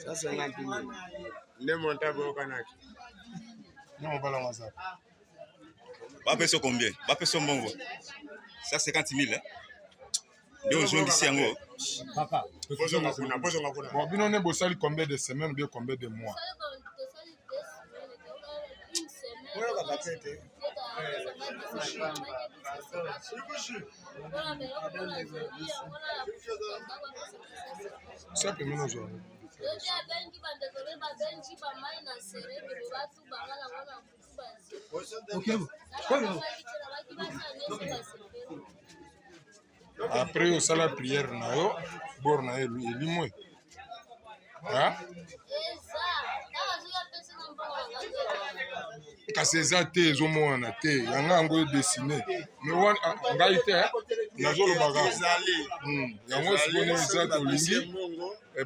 150 mille nde monta boyokanaki. Nde mobali yango aza. Bapesa combien? Bapesa mbongo 150 000 eh? Nde ozongisi yango. Papa, bozonga kuna, bozonga kuna. Bon, bino nde bosali combien de semaines ou bien combien de mois? Ça pembeni ozwa. Après osala prière na yo, bord na yo elimwe. Hein? Kasi eza te, ezomonana te, yanga yango edesine me wana ah, ngai te eh, nazolobaka yango sikoyo eza tolingi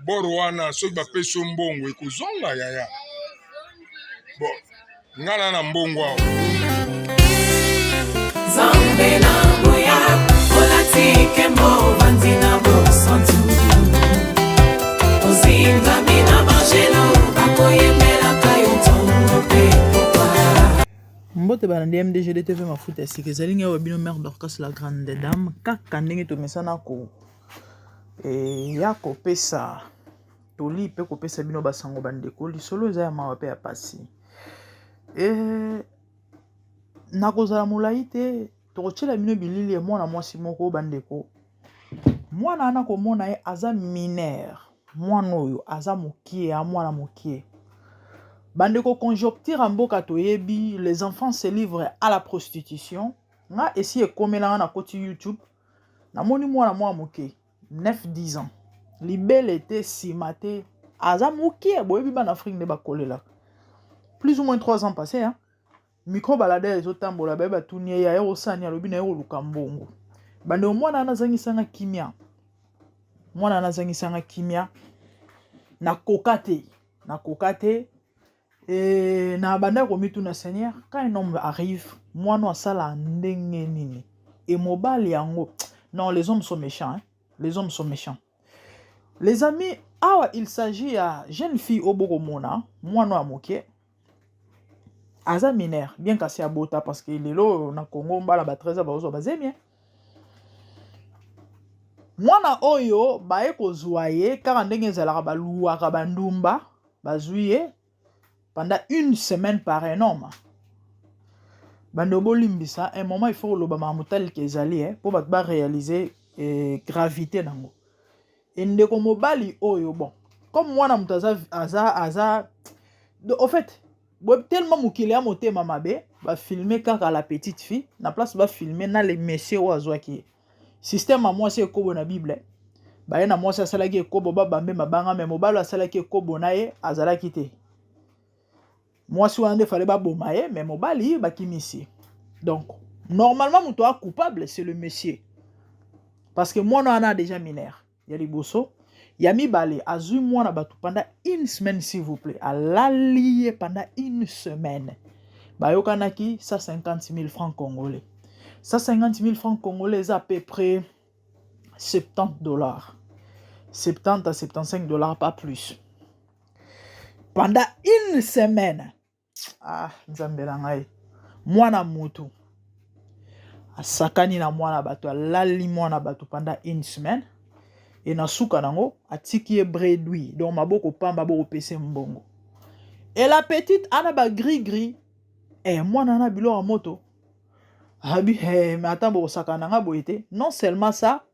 bor wana soki bapesi yo mbongo ekozonga yaya. Bon, nga na mbongo awa. Nzambe na nguya, olati nkembo, ovandi na bosantu, ozingami na bangelo bakoyembelaka yo ntongo mpe pokwa. Mbote balandi MDGD TV mafuta ya sika ezali ngai wa bino mère Dorcas la grande dame kaka ndenge tomesana ko ya kopesa toli mpe kopesa bino basango bandeko lisolo eza ya mawa mpe ya pasi e, nakozala molai te tokotiela bino bilili ya mwana mwasi moko bandeko mwana wana komona ye aza mineur mwana oyo aza mokie ya mwana mokie bandeko conjoncture ya mboka toyebi les enfants se livrent à la prostitution nga esi ekomelanga na koti youtube namoni mwana mwa moke 9 10 ans libele te nsima te aza mokie boyebi bana afrique nde bakolelaka plus ou moins 3 ans passé hein? Micro baladeur ezotambola baye batuni ye yaya osani alobi naye koluka mbongo bandeko mwana wana azangisanga kimia mwana wana azangisanga kimia nakoka te nakoka te e, na bandaki komituna seigneur quand un homme arrive mwana asala ndenge nini e mobali yango non les hommes sont méchants hein? Les hommes sont méchants les amis. Awa il s'agit ya jeune fille oyo bokomona mwana ya moke aza mineur bien kasi abota parce que lelo na Congo mbala ba 13 bazozwa bazemi. Mwana oyo baye kozwa ye kaka ndenge ezalaka baluwaka bandumba bazwi ye pendant une semaine par un homme. Bando bolimbisa un moment il faut koloba makambo talika ezali eh, mpo bato baréalise eh, gravité nango e ndeko mobali oyo bon comme mwana moto aza aza aza au fait tellement mokili ya motema mabe bafilme kaka la petite fille na place bafilme na le monsieur oyo azwaki ye système ya mwasi ekobo na bible baye na mwasi asalaki ekobo babambe mabanga me mobali oyo asalaki ekobo na ye azalaki te mwasi wana nde fale baboma ye me mobali bakimisi. Donc normalement moto a coupable c'est le monsieur parce que mwana wana déjà mineur ya liboso ya mibale azwi mwana bato pendant une semaine s'il vous plaît alali ye pendant une semaine bayokanaki 150 000 francs congolais. 150 000 francs congolais eza à peu près 70 $, 70 à 75 $, pas plus, pendant une semaine. Ah nzambe na ngai mwana motu asakani na mwana bato alali mwana bato pendant une semaine e na suka nango atiki ye bredui donc maboko pamba bokopesa mbongo e la petite ana bagris-gris e mwana na biloko ya moto abi eh, mais ata bokosakana na nga boye te. Non seulement ça,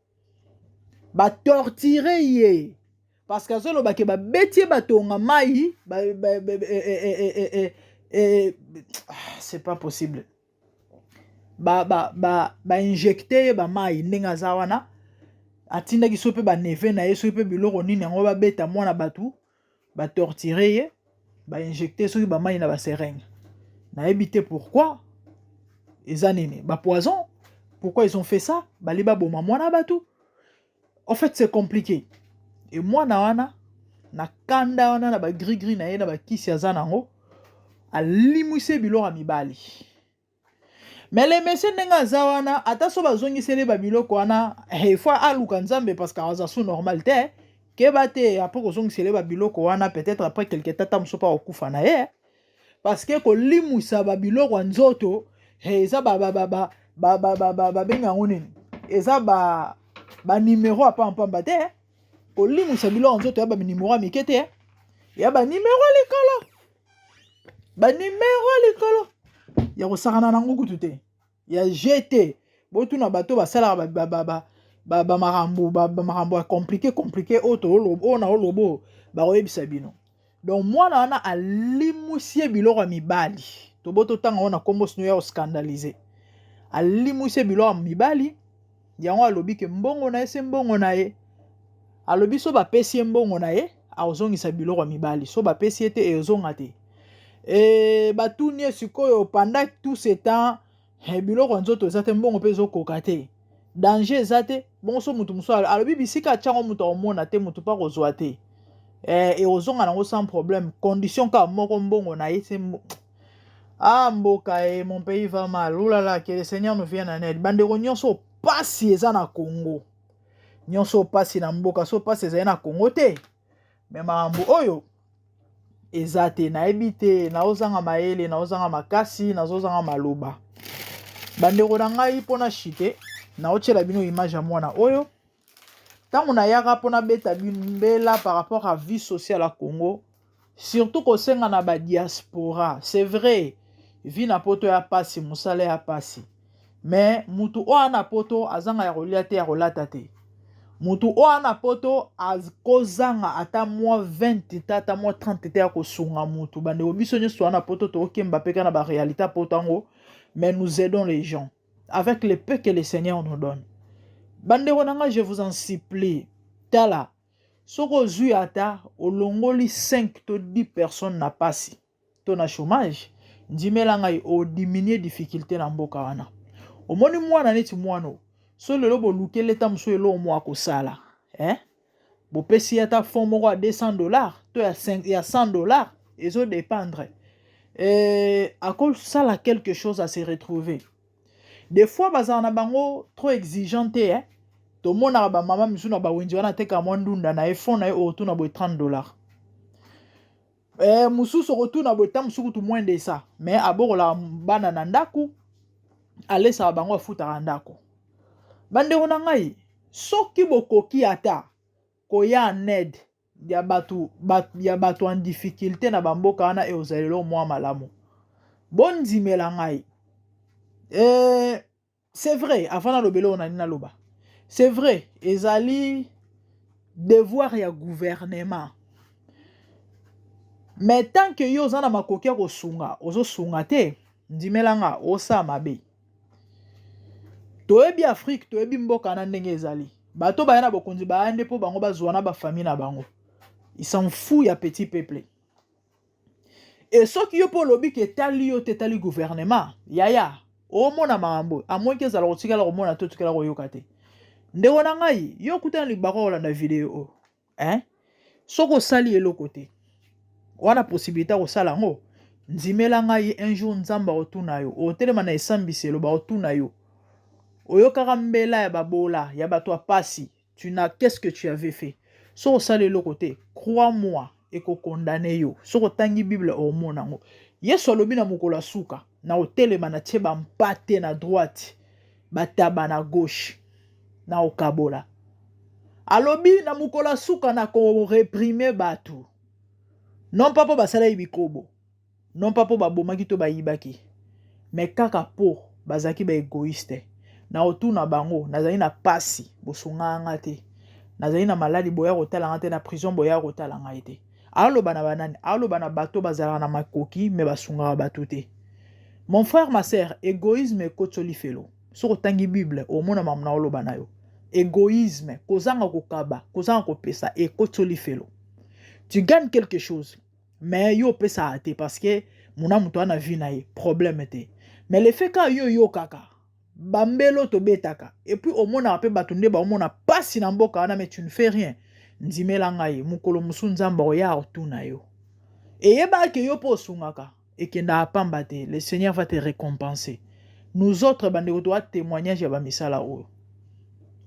batortire ye parce que azoloba ke babeti ye batonga mai ba, ba, ba, eh, eh, eh, eh, ah, c'est pas possible bainjecte ba, ba, ye bamai ndenge aza wana atindaki so mpe baneve na ye soki mpe biloko nini yango babeta mwana bato batortire ye bainjecte soki bamai na baseringue nayebi te pourquoi eza nini bapoison pourquoi ils ont fait ça bali baboma mwana bato. En fait c'est compliqué e mwana wana na kanda wana na bagris-gris na ye na bakisi aza nango alimwisi biloko ya mibali mais le monsieur ndenge aza wana ata so bazongiseli babiloko wana il faut aluka nzambe parce que aza su normal te. Keba te après kozongisela ye ba biloko wana peut-être après quelque temps ta mosusu mpe akokufa na ye parce que kolimwisa ba biloko ya nzoto eza ba ba ba ba ba ba ba ba babenga yango nini eza ba ba numero ya pampamba te kolimwisa biloko ya nzoto ya ba numero ya mike te ya ba numero ya likolo ba numero ya likolo ya kosakana nango kutu te ya gt botuna bato basalaka bamakambo bamakambo ya compliqué compliqué oyo tooloba oyo naoloba oyo bakoyebisa bino donc mwana wana alimwisi ye biloko ya mibali tobo totanga yango na nkombo sino ya koscandalize alimwisi ye biloko ya mibali yango alobi ke mbongo na ye se mbongo na ye alobi so bapesi ye mbongo na ye akozongisa biloko ya mibali so bapesi ye te ezonga te e, batuni ye sikoyo pendant tout ce temps eh, biloko ya nzoto eza te mbongo mpe ezokoka te danger eza te bongo so moto mosusu alobi bisika atyango moto akomona te moto mpe akozwa te eh, ekozonga nango sans problème condition kaka moko mbongo na ye se ah mboka e mon pays va mal olala que le seigneur nous vienne en aide bandeko nyonso pasi eza na congo nyonso pasi na mboka so pasi ezali na congo te me makambo oyo eza te nayebi te naozanga mayele naozanga makasi nazozanga maloba bandeko na ngai mpo na chite naotiela bino image ya mwana oyo ntango nayaka mpo nabeta mbela par rapport à vie sociale ya congo surtout kosenga na badiaspora c'est vrai vie na poto ya pasi mosala ya pasi mais mutu oyo na poto azanga ya kolia te ya kolata te mutu oyo na poto akozanga ata mwa 20 te ata mwa 30 te ya kosunga mutu bandeko biso nyonso wana poto tokokemba mpe kaka na baréalité ya poto yango mais nous aidons les gens avec le peu que le seigneur nous donne bandeko na ngai je vous en supplie tala soki ozwi ata olongoli 5 to 10 personnes na pasi to na chômage ndimela ngai odiminue difficulté na mboka wana omoni mwana neti mwana so lelo bolukeli eta mosusu eloko moko akosala eh? bopesi ye ata fond moko ya 200 dollars to ya, 5, ya 100 dollars ezodépendre eh, akosala quelque chose à se retrouver. Des fois bazala na bango trop exigeant te eh? Tomonaka bamama misusu na bawenzi wana atekaka mwa ndunda na ye fond na ye otuna boye 30 dollars eh, mosusu okotuna boye ta mosusu kutu moins de ça mais abokolaka bana na ndako alesaka bango afutaka ndako. Bandeko na ngai soki bokoki ata koya en aide ya bato ya bato en difficulté na bamboka wana ekozala eloko mwa malamu bondimela ngai eh, c'est vrai avant naloba eloko nani naloba c'est vrai ezali devoir ya gouvernement mais tant que yo oza na makoki ya kosunga ozosunga te ndimela nga osala mabe. Toyebi Afrique toyebi mboka na ndenge ezali bato baya na bokonzi baya nde mpo bango bazwa na bafamille na bango ils s'en fout ya petit peuple. E soki yo mpo olobi ke etali yo te etali gouvernement yaya omona makambo amoki ezala kotikala komona te otikala koyoka te ndeko na ngai yo okutana libako kolanda video oyo eh? Soki osali eloko te wana possibilité ya kosala yango ndimela ngai un jour nzambe akotuna yo otelema na esambiselo baotuna yo oyokaka mbela ya babola ya bato ya pasi tu n'as qu'est-ce que tu avais fait. Soki osali eloko te crois moi ekokondane yo. Soki otangi bible omona yango yesu alobi na mokolo ya suka na kotelema na tie bampate na droite bataba na gauche na okabola alobi na mokolo ya suka na koreprime bato non pa mpo basalaki bikobo non pa mpo babomaki to bayibaki me kaka mpo bazalaki baegoïste na kotuna bango nazali na pasi bosungaka nga te nazali na maladi boya kotala nga te na prison boya kotala ngai te. Aloba na banani aloba na bato bazalaka na makoki me basungaka bato te. Mon frère ma sœur égoïsme ekoti lifelo. Soki otangi bible omona mamu na oloba na yo égoïsme kozanga kokaba kozanga kopesa ekoti lifelo. Tu gagnes quelque chose mais yo opesaka te parce que mona moto wana vie na ye problème te mais le fait ka yo oyokaka bambelo tobetaka et puis omonaka mpe bato nde baomona pasi na mboka wana mais tu ne fais rien. Ndimela ngai mokolo mosusu nzambe akoya akotuna yo eyebaka ke yo mpo osungaka ekendaka pamba te le seigneur va te récompenser. Nous autres bandeko toa témoignage ya bamisala oyo.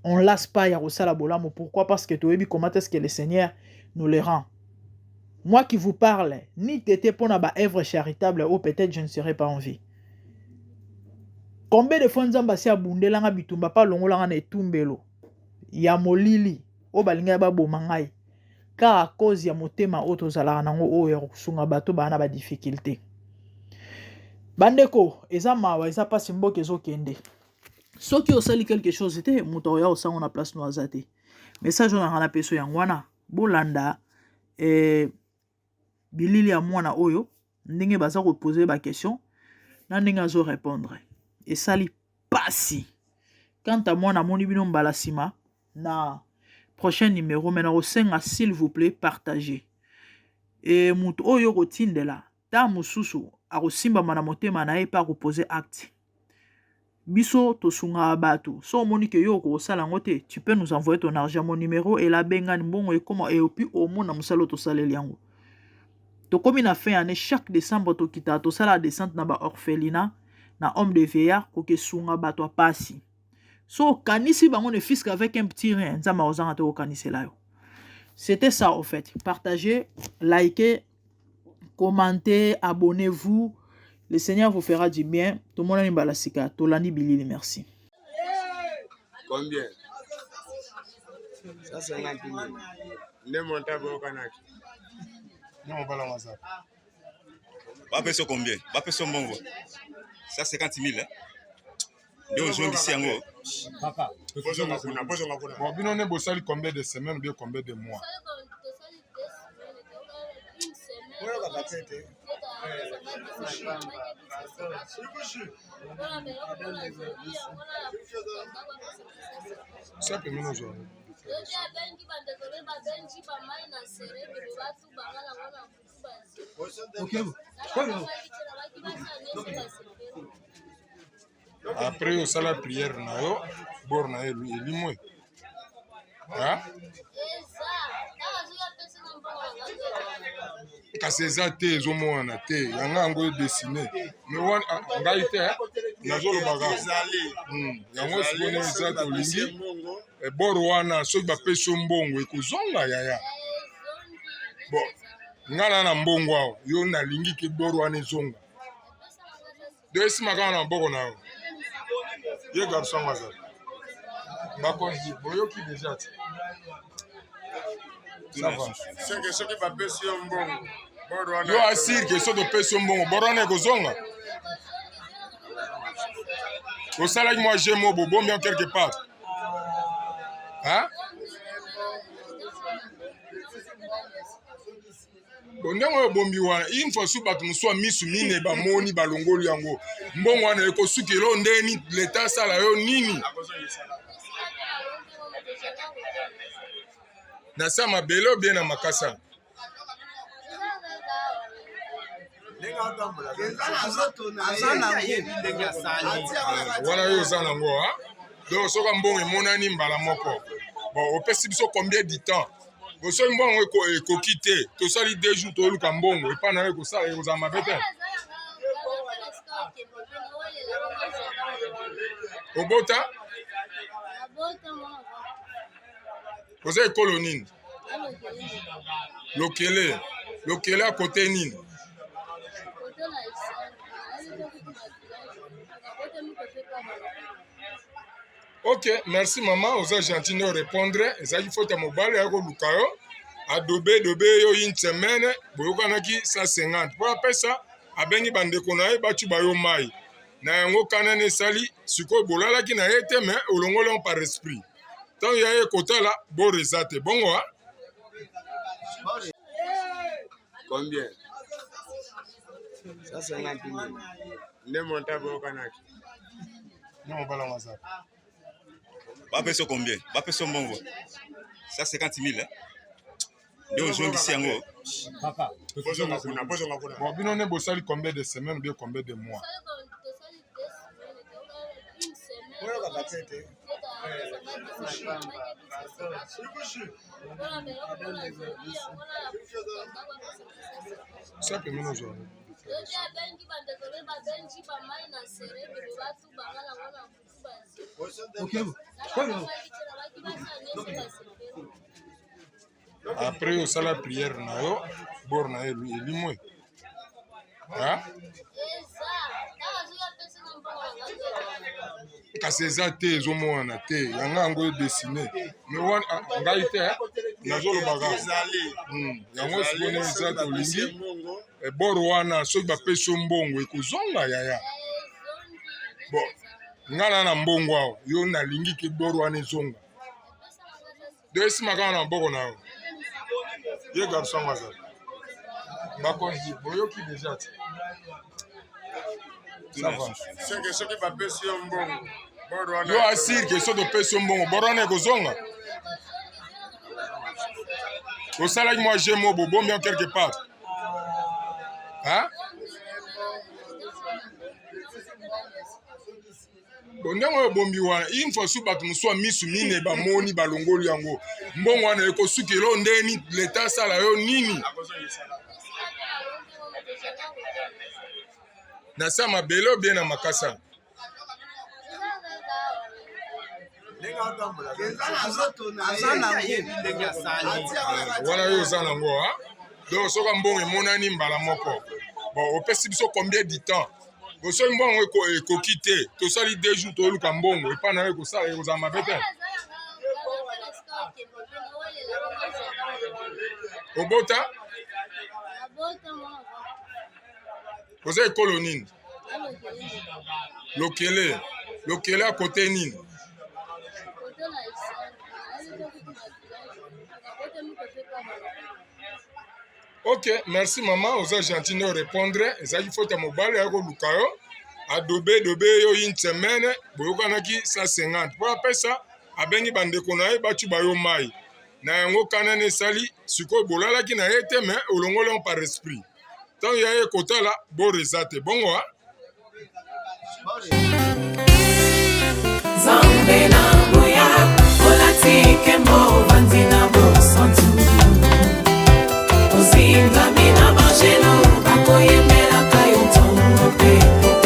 On lasse pas ya kosala bolamu. Pourquoi? Parce que toyebi comment est-ce que le Seigneur nous le rend. Moi qui vous parle, ni tete pona ba œuvre charitable ou peut-être je ne serai pas en vie. Combien de fois Nzambe asi abundelanga bitumba pa longolanga na etumbelo ya molili oyo balingaki baboma ngai kaka cause ya motema oyo tozalaka nango oyo ya kosunga bato baa na ba difficulté. Bandeko, eza mawa, eza pasi, mboka ezokende. Soki osali quelque chose te, moto akoya kosango na place no aza te. Message oyo nanga napesa yango wana, bolanda bilili ya mwana oyo ndenge baza kopose ba question na ndenge azo répondre, esali pasi. Quant à moi, namoni bino mbala nsima na prochain numéro, mais nakosenga, s'il vous plaît, partager. E moto oyo kotindela ta mosusu akosimbama na motema na ye mpe akopose acte. Biso tosungaka bato. So omoni ke yo okosala yango te, tu peux nous envoyer ton argent. Mon numéro elabengani, mbongo ekoma et puis omona mosala oyo tosaleli yango. Tokomi na fin année, chaque décembre tokitaka, tosala descente na baorphelinat, na home de vieillard, kokesunga bato ya pasi. So okanisi bango, ne fût-ce qu'avec un petit rien, Nzambe akozanga te kokanisela yo. C'était ça au fait. Partagez, likez, commentez, abonnez-vous. Le Seigneur vous fera du bien. Tomonani mbala sika, tolandi bilili. Merci. Combien? 150 000. Nde monta boyokanaki. Nde mobala ngo aza. Bapesa combien? Bapesa mbongo 150 000, nde ozongisi yango. Bozonga kuna, bozonga kuna. Bon, bino nde bosali combien de semaines ou bien combien de mois? Oyokaka te te. Sa pembeni ozwa. Après osala prière na yo, bor na yo elimwe. Hein? Kasi eza te, ezomonana te, yanga yango edessine, mais wana ngai te, nazolobaka. Yango sikoyo ndenge eza, tolingi bor wana, soki bapesi yo mbongo ekozonga yaya. Bon, ngai na mbongo awa, yo nalingi ke bor wana ezonga, do esima kaka na maboko na yo. Ye garçon yango azali bakonzi, boyoki deja te. Ça va. Seke soki bapesi yo mbongo, bor wana. Yo asire ke soki topesi yo mbongo, bor wana ekozonga. Osalaki mwa jemo, bobombi yango quelque part, hein? Bon, ndenge oyo obombi wana, une fois su bato mosusu ya misu mine bamoni balongoli yango, mbongo wana ekosukela oyo ndeni leta asala yo nini na sa mabele obie na makasa. Wana yo oza nango, ha? Donc soki mbongo emonani mbala moko, bon, opesi biso combien du temps? Bon, soki mbongo ekoki te, tosali 2 jours, toluka mbongo epai na yo, ekosala, ekozala mabe te. Obota, oza ekolo nini? Lokele, lokele akote nini? Ok, merci mama, oza gentil nde orépondre. Ezalaki faute ya mobali, ayaki koluka yo, adobe dobe yo une semaine, boyokanaki 150 mpo apesa, abengi bandeko na ye batuba yo mai na yango kanani esali. Sikoyo bolalaki na ye te, mais olongoli yango par esprit. Ntango ya ye kotala, bor eza te bongo, ha? Combien? 150 000. Nde monta boyokanaki. Nde mobala ngo aza. Bapesa combien? Bapesa mbongo 150 000, nde ozongisi yango. Bozonga kuna, bozonga kuna. Bon, bino nde bosali combien de semaines ou bien combien de mois? Oyokaka te te. Sa pembeni ozwa. Après osala prière na yo, bor na yo elimwe. Kasi eza te, ezomonana te, yanga yango edessine me wana ah, ngai te nazolobaka yango sikoyo ndenge eza tolingi bor wana soki bapesi yo mbongo ekozonga yaya. Bon, ngai na na mbongo awa, yo nalingi ke bor wana ezonga, do esima kaka na maboko na yo. Ye garçon yango azali bakonzi, boyoki deja te. Ça va. Seke soki bapesi yo mbongo, bor wana Yo asire ke soki topesi yo mbongo, bor wana ekozonga. Osalaki mwa jeu mo bobombi yango quelque part, hein? Bon, ndenge oyo obombi wana, une fois su bato mosusu ya misu mine bamoni balongoli yango, mbongo wana ekosukela oyo ndeni leta asala yo nini na sa mabele obie na makasa. Wana yo oza nango, ha? Donc soki mbongo emonani mbala moko, bon, opesi biso combien du temps? Bon, soki mbongo ekoki te, tosali 2 jours toluka mbongo epai na yo, ekosala ekozala mabe te. Obota, oza ekolo nini? Lokele. Lokele akote nini? Ok, merci mama, oza gentil nde orépondre. Ezalaki faute ya mobali aya koluka yo, adobe dobe yo une semaine, boyokanaki 150 mpo apesa, abengi bandeko na ye batuba yo mai na yango kanani esali. Sikoyo bolalaki na ye te, mais olongoli yango par esprit. Ntango ya ye kotala bor eza te bongo, ha? Nzambe na nguya, olati nkembo, ovandi na bosantu, ozingami.